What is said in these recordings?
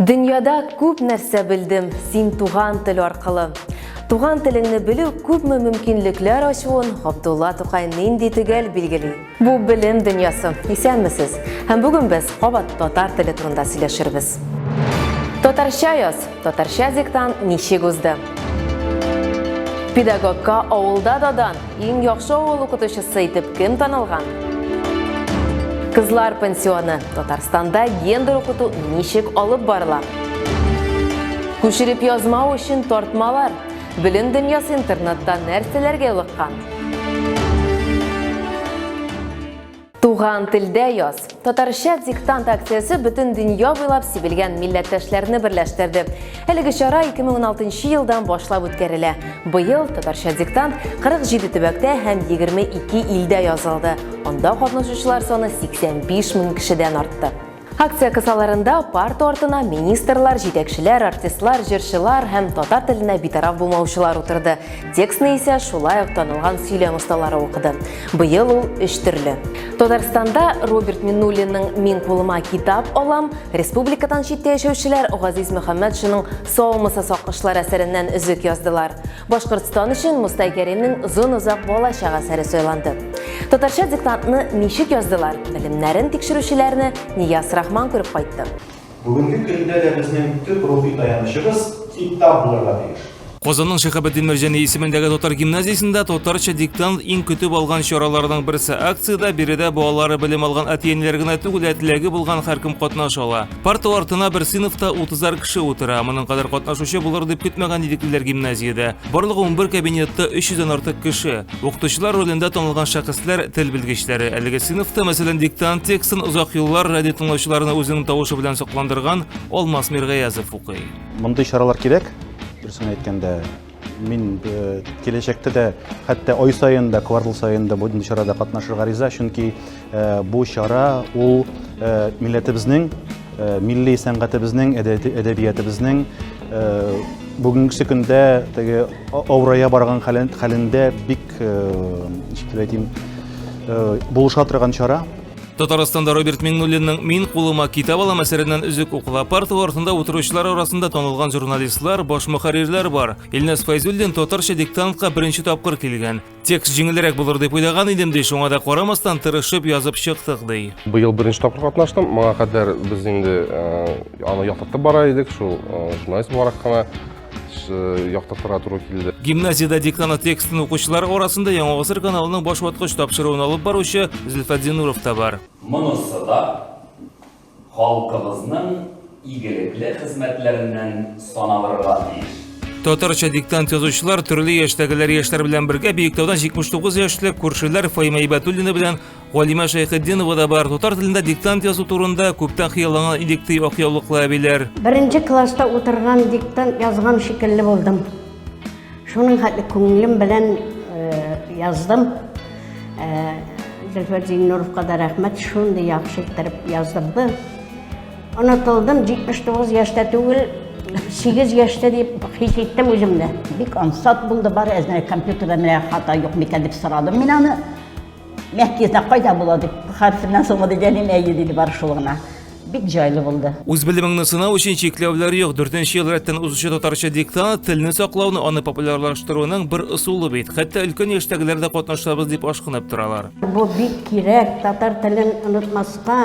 Дөньяда күп нәрсә белдем син туган тел аркылы. Туган телеңне белү күпме мөмкинлекләр ачуын Габдулла Тукай нинди төгәл билгели. Бу белем дөньясы. Исәнмесез. Һәм бүген без кабат татар теле турында сөйләшербез. Татарча яз, татарча диктант ничек узды? Педагогка авылда да дан, иң яхшы авыл укытучысы итеп кем танылган? Кызлар пансионы. Татарстанда гендер укыту ничек алып барыла? Күчереп язмау өчен тартмалар. Белем дөньясы интернетта нәрсәләргә юлыккан? Туган телдә яз. Татарча диктант акциясе бөтен дөнья буйлап сибелгән милләттәшләрне берләштерде. Әлеге чара 2016 елдан башлап үткәрелә. Быел татарча диктант 47 төбәктә һәм 22 илдә язылды. Анда катнашучылар саны 85 мең кешедән артты. Акция кысаларында парта артына министрлар, җитәкчеләр, артистлар, җырчылар һәм татар теленә битараф булмаучылар утырды. Текстны исә шулай ук танылган сөйләм осталары укыды. Быел ул өч төрле. Татарстанда Роберт Миннуллинның Мин кулыма китап алам, республикадан читтә яшәүчеләр Газиз Мөхәммәтшинның Саумысыз аккошлар әсәреннән өзек яздылар. Башкортстан өчен Мостай Кәримнең Озын-озак балачак әсәре сайланды. Татарча диктантны ничек яздылар? Белемнәрен тикшерүчеләрне Нияз Рахман күреп кайтты. Бүгенге көндә дә безнең төп рухи таянычыбыз китап булырга тиеш. Казанның Шиһабетдин Мәрҗани исемендәге татар гимназиясендә татарча диктант иң көтеп алган чараларның берсе. Акциядә биредә балалары белем алган әти-әниләр генә түгел, ә теләге булган һәркем катнаша ала. Парта артына бер сыйныфта утызар кеше утыра. Моның кадәр катнашучы булыр дип көтмәгән идек, диләр гимназиядә. Барлыгы 11 кабинетта 300 дән артык кеше. Укытучылар ролендә танылган шәхесләр, тел белгечләре. Әлеге сыйныфта, мәсәлән, диктант текстын озак еллар радио тыңлаучыларны үзенең тавышы белән сокландырган Алмаз Миргаязов укый. Мондый чаралар кирәк, дөресен әйткәндә. Мин э, киләчәктә дә, хәтта ай саен да, квартал саен да бу чарада катнашырга риза, чөнки э, бу чара ул э, милләтебезнең, милли сәнгатебезнең, әдәбиятебезнең бүгенгесе көндә теге авырая барган хәлендә бик, ничек дип әйтим, булыша торган чара. Татарстанда Роберт Миңнуллинның Мин кулыма китап алам әсәреннән өзек укыла. Парта артында утыручылар арасында танылган журналистлар, баш мөхәррирләр бар. Илназ Фәйзуллин татарча диктантка беренче тапкыр килгән. Текст җиңелрәк булыр дип уйлаган идем, ди, шуңа да карамастан тырышып язып чыктык, ди. Быел беренче тапкыр катнаштым. Моңа кадәр без инде э, аны яктыртып бара идек, шул э, журналист буларак кына яктыртырга туры килде. Гимназиядә диктант текстын укучылар арасында Яңа гасыр каналының башваткыч тапшыруын алып баручы Зөлфәт Зиннуров та бар. Монысы да халкыбызның игелекле хезмәтләреннән саналырга тиеш. Татарча диктант язучылар төрле яшьтәгеләр яшьләр белән бергә Биектаудан 79 яшьлек күршеләр Фаимә Ибәтуллина белән Галимә Шәйхетдинова да бар. Татар телендә диктант язу турында күптән хыялланган идек, ди ак яулыклы әбиләр. Беренче класста утырган диктант язган шикелле булдым. Шуның хәтле күңелем белән э, яздым. Э, Зөлфәт Зиннуровка да рәхмәт, шундый яхшы иттереп яздырды. Онытылдым, 79 яшьтә түгел, 8 яшьтә дип хис иттем үземне. Бик ансат булды, бар әзмә компьютерда менә хата юк микән дип сорадым мин аны. Мягкий знак кайда була дип, хәрефеннән соңгы диде, әнием әйе диде, бары шул гына. Бик җайлы булды. Үз белемеңне сынау өчен чикләүләр юк. Дүртенче ел рәттән узучы татарча диктант телне саклауны, аны популярлаштыруның бер ысулы бит. Хәтта өлкән яшьтәгеләр дә катнашабыз дип ашкынып торалар. Бу бик кирәк, татар телен онытмаска.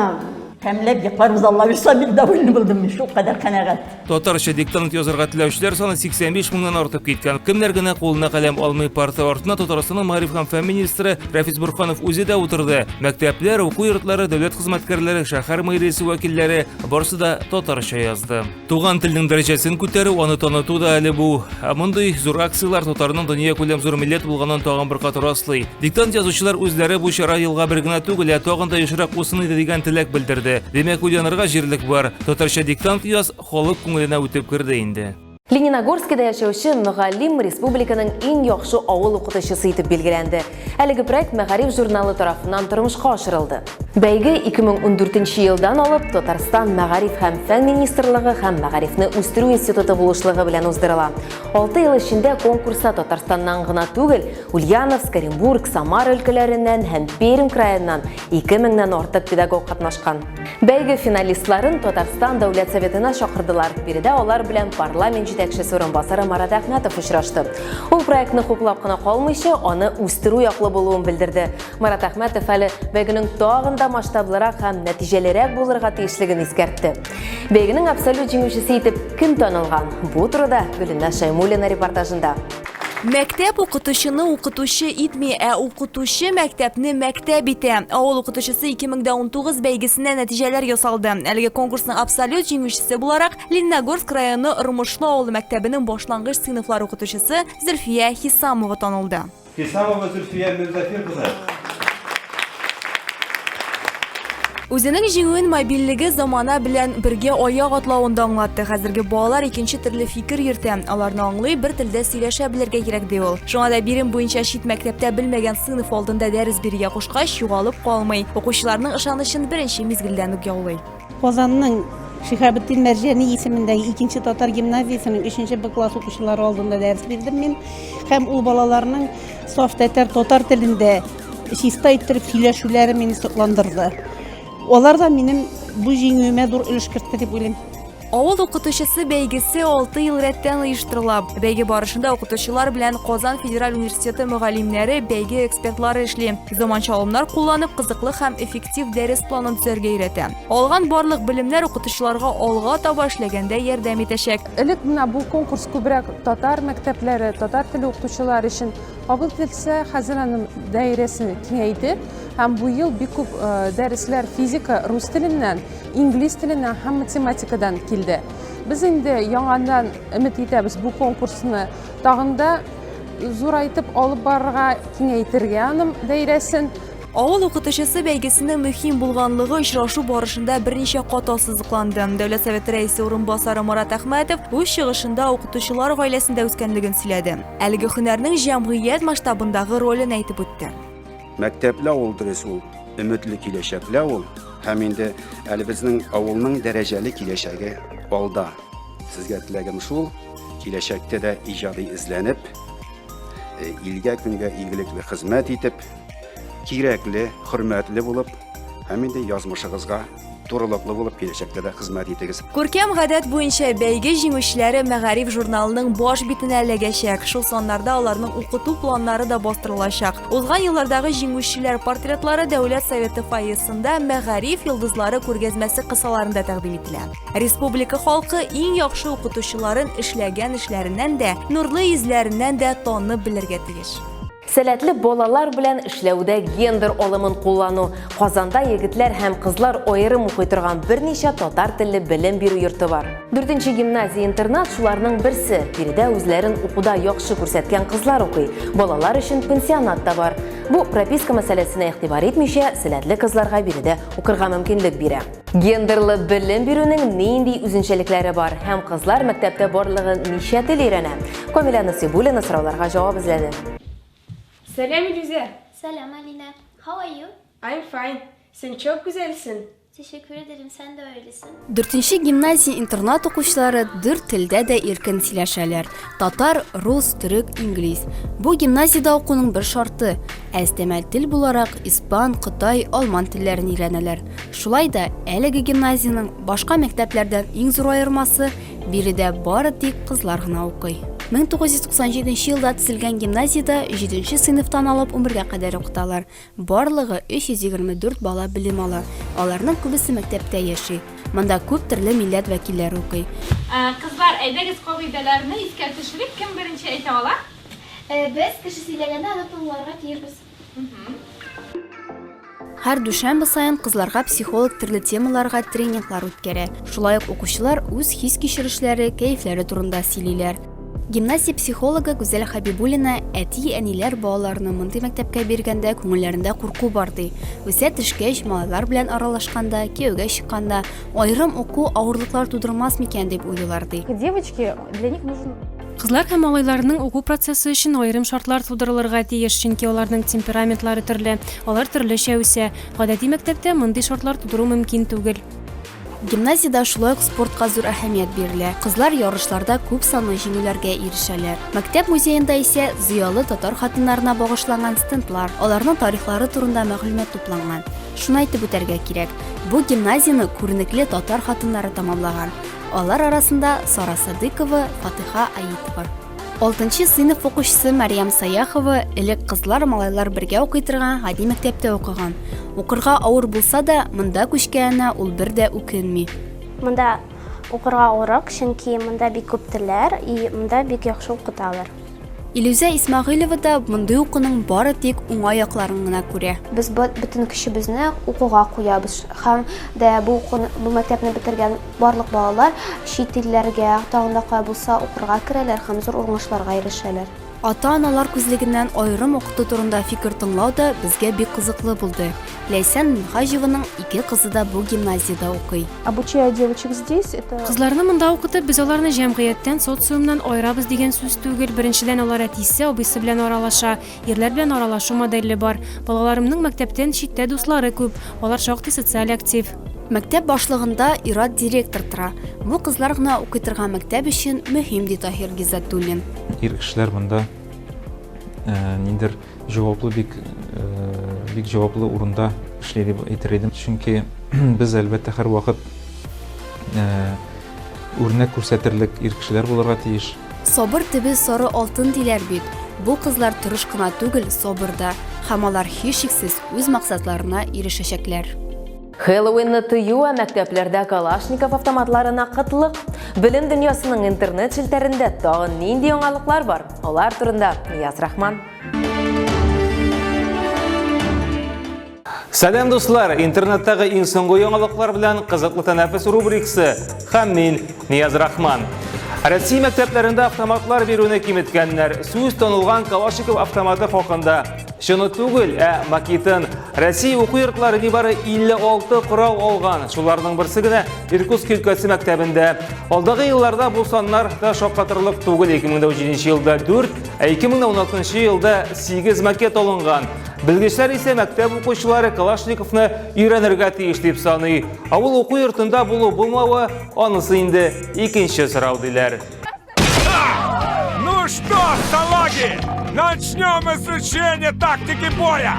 Тәмләп йокларбыз, Алла бирса, бик довольна булдым мин, шулкадәр канәгать. Татарча диктант язарга теләүчеләр саны 85 меңнән артып киткән. Кемнәр генә кулына каләм алмый, парта артына Татарстанның мәгариф һәм фән министры Рәфис Борһанов үзе дә утырды. Мәктәпләр, уку йортлары, дәүләт хезмәткәрләре, шәһәр мэриясе вәкилләре барысы да татарча язды. Туган телнең дәрәҗәсен күтәрү, аны таныту да әле бу. Ә мондый зур акцияләр татарның дөньякүләм зур милләт булганын тагын бер кат раслый. Диктант язучылар үзләре бу чара елга бер генә түгел, ә тагын да ешрак узсын иде дигән теләк белдерде. Димәк, уйланырга җирлек бар. Татарча диктант яз халык күңеленә үтеп керде инде. Лениногорскида яшәүче мөгаллим республиканың иң яхшы авыл укытучысы итеп билгеләнде. Әлеге проект Мәгариф журналы тарафыннан тормышка ашырылды. Бәйге 2014 елдан алып Татарстан Мәгариф һәм фән министрлыгы һәм Мәгарифне үстерү институты булышлыгы белән уздырыла. 6 ел эчендә конкурста Татарстаннан гына түгел, Ульяновск, Оренбург, Самара өлкәләреннән һәм Пермь краеннан 2000-нән артык педагог катнашкан. Бәйге финалистларын Татарстан Дәүләт Советына чакырдылар. Биредә алар белән парламент җитәкчесе урынбасары Марат Әхмәтов очрашты. Ул проектны хуплап кына калмыйча, аны үстерү яклы булуын белдерде. Марат Әхмәтов әле бәйгенең тагын да масштаблырак һәм нәтиҗәлерәк булырга тиешлеген искәртте. Бәйгенең абсолют җиңүчесе итеп кем танылган? Бу турыда Гөлинә Шәймуллина репортажында. Мәктәп укытучыны укытучы итми, ә укытучы мәктәпне мәктәп итә. Авыл укытучысы 2019 бәйгесенә нәтиҗәләр ясалды. Әлеге конкурсның абсолют җиңүчесе буларак Лениногорск районы Ормышлы авылы мәктәбенең башлангыч сыйныфлар укытучысы Зөлфия Хисамова танылды. Хисамова Зөлфия Мирзафир кызы. Үзенең җиңүен мобильлеге замана белән бергә аяк атлавында аңлатты. Хәзерге балалар икенче төрле фикер йөртә. Аларны аңлый, бер телдә сөйләшә белергә кирәк, ди ул. Шуңа да бирем буенча чит мәктәптә белмәгән сыйныф алдында дәрес бирергә кушкач, югалып калмый. Укучыларның ышанычын беренче мизгелдән үк яулый. Казанның Шиһабетдин Мәрҗани исемендәге икенче татар гимназиясенең өченче Б класс укучылары алдында дәрес бирдем мин. Һәм ул балаларның саф татар татар телендә чиста иттереп сөйләшүләре мине сокландырды. Алар да минем бу җиңүемә зур өлеш кертте дип уйлыйм. Авыл укытучысы бәйгесе 6 ел рәттән оештырыла. Бәйге барышында укытучылар белән Казан федераль университеты мөгаллимнәре, бәйге экспертлары эшли. Заманча алымнар кулланып, кызыклы һәм эффектив дәрес планын төзәргә өйрәтә. Алган барлык белемнәр укытучыларга алга таба эшләгәндә ярдәм итәчәк. Элек менә бу конкурс күбрәк татар мәктәпләре, татар теле укытучылары өчен кабул ителсә, хәзер аның даирәсе киңәйде һәм бу ел бик күп э, дәресләр физика, рус теленнән, инглиз теленнән һәм математикадан килде. Без инде яңадан өмет итәбез бу конкурсны тагын да зурайтып алып барырга, киңәйтергә аның даирәсен. Авыл укытучысы бәйгесенең мөһим булганлыгы очрашу барышында берничә кат ассызыкланды. Дәүләт Советы рәисе урынбасары Марат Әхмәтов үз чыгышында укытучылар гаиләсендә үскәнлеген сөйләде. Әлеге һөнәрнең җәмгыять масштабындагы ролен әйтеп үтте. Мәктәпле авыл дөрес ул, өметле киләчәкле авыл һәм инде әле безнең авылның дәрәҗәле киләчәге алда. Сезгә теләгем шул, киләчәктә дә иҗади эзләнеп, э, илгә көнгә игелекле хезмәт итеп, кирәкле, хөрмәтле булып һәм инде язмышыгызга турылыклы булып киләчәктә дә хезмәт итегез. Күркәм гадәт буенча бәйге җиңүчеләре Мәгариф журналының баш битенә эләгәчәк. Шул саннарда аларның укыту планнары да бастырылачак. Узган еллардагы җиңүчеләр портретлары Дәүләт Советы фойесында Мәгариф йолдызлары күргәзмәсе кысаларында тәкъдим ителә. Республика халкы иң яхшы укытучыларын эшләгән эшләреннән дә, нурлы йөзләреннән дә танып белергә тиеш. Сәләтле балалар белән эшләүдә гендер алымын куллану. Казанда егетләр һәм кызлар аерым укый торган берничә татар телле белем бирү йорты бар. Дүртенче гимназия-интернат шуларның берсе. Биредә үзләрен укуда яхшы күрсәткән кызлар укый. Балалар өчен пансионат та бар. Бу прописка мәсьәләсенә игътибар итмичә, сәләтле кызларга биредә укырга мөмкинлек бирә. Гендерлы белем бирүнең нинди үзенчәлекләре бар һәм кызлар мәктәптә барлыгы ничә тел өйрәнә? Камилә Насыйбуллина сорауларга җавап эзләде. Сәлам, Илүзә! Сәлам, Алинә! How are you? I'm fine. Син чок гүзәлсең! Teşekkür ederim, sen de öylesin. Дүртенче гимназия-интернат укучылары дүрт телдә дә иркен сөйләшәләр, татар, рус, төрек, инглиз. Бу гимназиядә укуның бер шарты. Ә өстәмә тел буларак испан, кытай, алман телләрен өйрәнәләр. Шулай да, әлеге гимназиянең башка мәктәпләрдән иң зур аермасы, биредә бары тик кызлар гына укый. 1997 елда төзелгән гимназиядә җиденче сыйныфтан алып унбергә кадәр укыталар. Барлыгы 324 бала белем ала. Аларның күбесе мәктәптә яши. Монда күп төрле милләт вәкилләре укый. Кызлар, әйдәгез кагыйдәләрне искә төшерик, кем беренче әйтә ала? Без кеше сөйләгәндә аны тыңларга тиешбез. Һәр дүшәмбе саен кызларга психолог төрле темаларга тренинглар үткәрә. Шулай ук укучылар үз хис-кичерешләре, кәефләре турында сөйлиләр. Гимназия психологы Гүзәл Хәбибуллина әти-әниләр балаларны мондый мәктәпкә биргәндә күңелләрендә курку бар ди. Үсә төшкәч, малайлар белән аралашканда, кияүгә чыкканда аерым уку авырлыклар тудырмас микән дип уйлыйлар ди. Девочки, для них нужен. Кызлар һәм малайларның уку процессы өчен аерым шартлар тудырылырга тиеш, чөнки аларның темпераментлары төрле, алар төрлечә үсә. Гадәти мәктәптә мондый шартлар тудыру мөмкин түгел. Гимназиядә шулай ук спортка зур әһәмият бирелә. Кызлар ярышларда күп санлы җиңүләргә ирешәләр. Мәктәп музеенда исә зыялы татар хатыннарына багышланган стендлар, аларның тарихлары турында мәгълүмат тупланган. Шуны әйтеп үтәргә кирәк, бу гимназияне күренекле татар хатыннары тәмамлаган. Алар арасында Сара Садыйкова, Фатыйха Аитова. Алтынчы сыйныф укучысы Мәрьям Саяхова элек кызлар-малайлар бергә укый торган гади мәктәптә укыган. Укырга авыр булса да, монда күчкәненә ул бер дә үкенми. Монда укырга авыррак, чөнки монда бик күп телләр и монда бик яхшы укыталар. Илүзә Исмәгыйлева да мондый укуның бары тик уңай якларын гына күрә. Без бөтен көчебезне укуга куябыз һәм дә бу укуны, бу мәктәпне бетергән барлык балалар чит илләргә, тагын да кая булса укырга керәләр һәм зур уңышларга ирешәләр. Ата-аналар күзлегеннән аерым укыту турында фикер тыңлау да безгә бик кызыклы булды. Ләйсән Минһаҗеваның ике кызы да бу гимназиядә укый. Обучая девочек здесь, это... Кызларны монда укытып, без аларны җәмгыятьтән, социумнан аерабыз дигән сүз түгел. Беренчедән, алар әтисе, абыйсы белән аралаша, ирләр белән аралашу моделе бар. Балаларымның мәктәптән читтә дуслары күп, алар шактый социаль актив. Мәктәп башлыгында ир-ат директор тора. Бу кызлар гына укый торган мәктәп өчен мөһим, ди Таһир Гиззәтуллин. Ир кешеләр монда ниндидер җаваплы бик бик җаваплы урында эшли дип әйтер идем. Чөнки без әлбәттә һәрвакыт үрнәк күрсәтерлек ир кешеләр булырга тиеш. Сабыр төбе сары алтын диләр бит. Бу кызлар тырыш кына түгел, сабыр да. Һәм алар һичшиксез үз максатларына ирешәчәкләр. Хэллоуинны тыю, ә мәктәпләрдә Калашников автоматларына кытлык. Белем дөньясының интернет челтәрендә тагын нинди яңалыклар бар? Алар турында Нияз Рахман. Сәлам, дуслар! Интернеттагы иң соңгы яңалыклар белән кызыклы тәнәфес рубрикасы һәм мин Нияз Рахман. Россия мәктәпләрендә автоматлар бирүне киметкәннәр. Сүз танылган Калашников автоматы хакында. Чыны түгел, ә макетын. Россия уку йортлары нибары 56 корал алган. Шуларның берсе генә Иркутск өлкәсе мәктәбендә. Алдагы елларда бу саннар да шаккатырлык түгел. 2017 елда 4, ә 2016 елда 8 макет алынган. Белгечләр исә мәктәп укучылары Калашниковны өйрәнергә тиеш дип саный. Авыл уку йортында булу-булмавы анысы инде икенче сорау диләр. Ну что, салаги, начнем изучение тактики боя!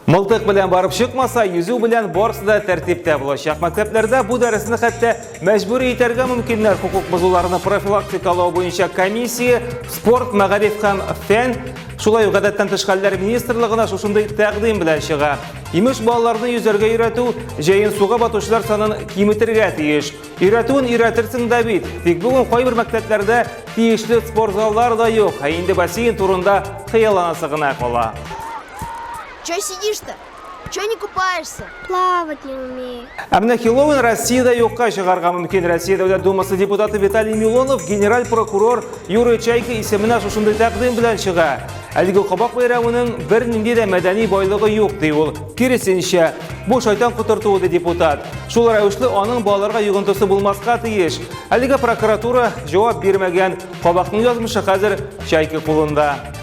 Мылтык белән барып чыкмаса, йөзү белән барысы да тәртиптә булачак. Мәктәпләрдә бу дәресне хәтта мәҗбүри итәргә мөмкиннәр. Хокук бозуларны профилактикалау буенча комиссия, спорт, мәгариф һәм фән, шулай ук гадәттән тыш хәлләр министрлыгына шушындый тәкъдим белән чыга. Имеш, балаларны йөзәргә өйрәтү җәен суга батучылар санын киметергә тиеш. Өйрәтүен өйрәтерсең дә бит. Тик бүген кайбер мәктәпләрдә тиешле спортзаллар да юк, ә инде бассейн турында хыялланасы гына кала. Чё сидишь-то? Чё не купаешься? Плавать не умею. Ә менә Хэллоуин Россиядә юкка чыгарга мөмкин. Россия Дәүләт Думасы депутаты Виталий Милонов генераль прокурор Юрий Чайка исеменә шушындый тәкъдим белән чыга. Әлеге кабак бәйрәменең бернинди дә мәдәни байлыгы юк, ди ул. Киресенчә, бу шайтан котыртуы, ди депутат. Шул рәвешле аның балаларга йогынтысы булмаска тиеш. Әлегә прокуратура җавап бирмәгән. Кабакның язмышы хәзер Чайка кулында.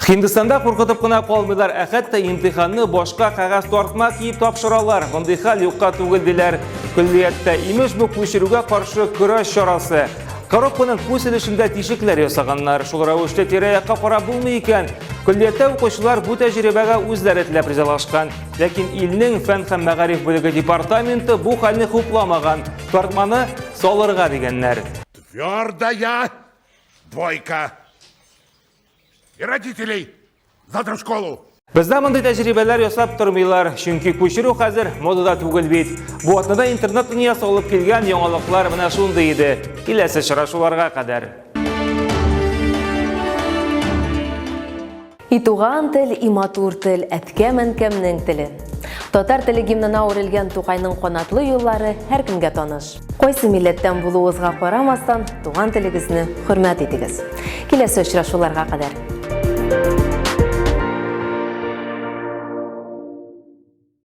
Һиндстанда куркытып кына калмыйлар, ә хәтта имтиханны башка кәгазь тартма киеп тапшыралар. Мондый хәл юкка түгел диләр. Көллияттә имеш бу күчерүгә каршы көрәш чарасы. Коробканың күз өлешендә тишекләр ясаганнар. Шул рәвешле тирә-якка карап булмый икән. Көллияттә укучылар бу тәҗрибәгә үзләре теләп ризалашкан. Ләкин илнең фән һәм мәгариф бүлеге департаменты бу хәлне хупламаган. Тартманы салырга дигәннәр. Твердая двойка. И родителей завтра в школу. Бездә мондый тәҗрибәләр ясап тормыйлар, чөнки күчерү хәзер модада түгел бит. Бу атнада интернет дөньясы алып килгән яңалыклар менә шундый иде. Киләсе очрашуларга кадәр. И туган тел, и матур тел, әткәм-әнкәмнең теле. Татар теле гимнына үрелгән Тукайның канатлы юллары һәркемгә таныш. Кайсы милләттән булуыгызга карамастан, туган телегезне хөрмәт итегез. Киләсе очрашуларга кадәр.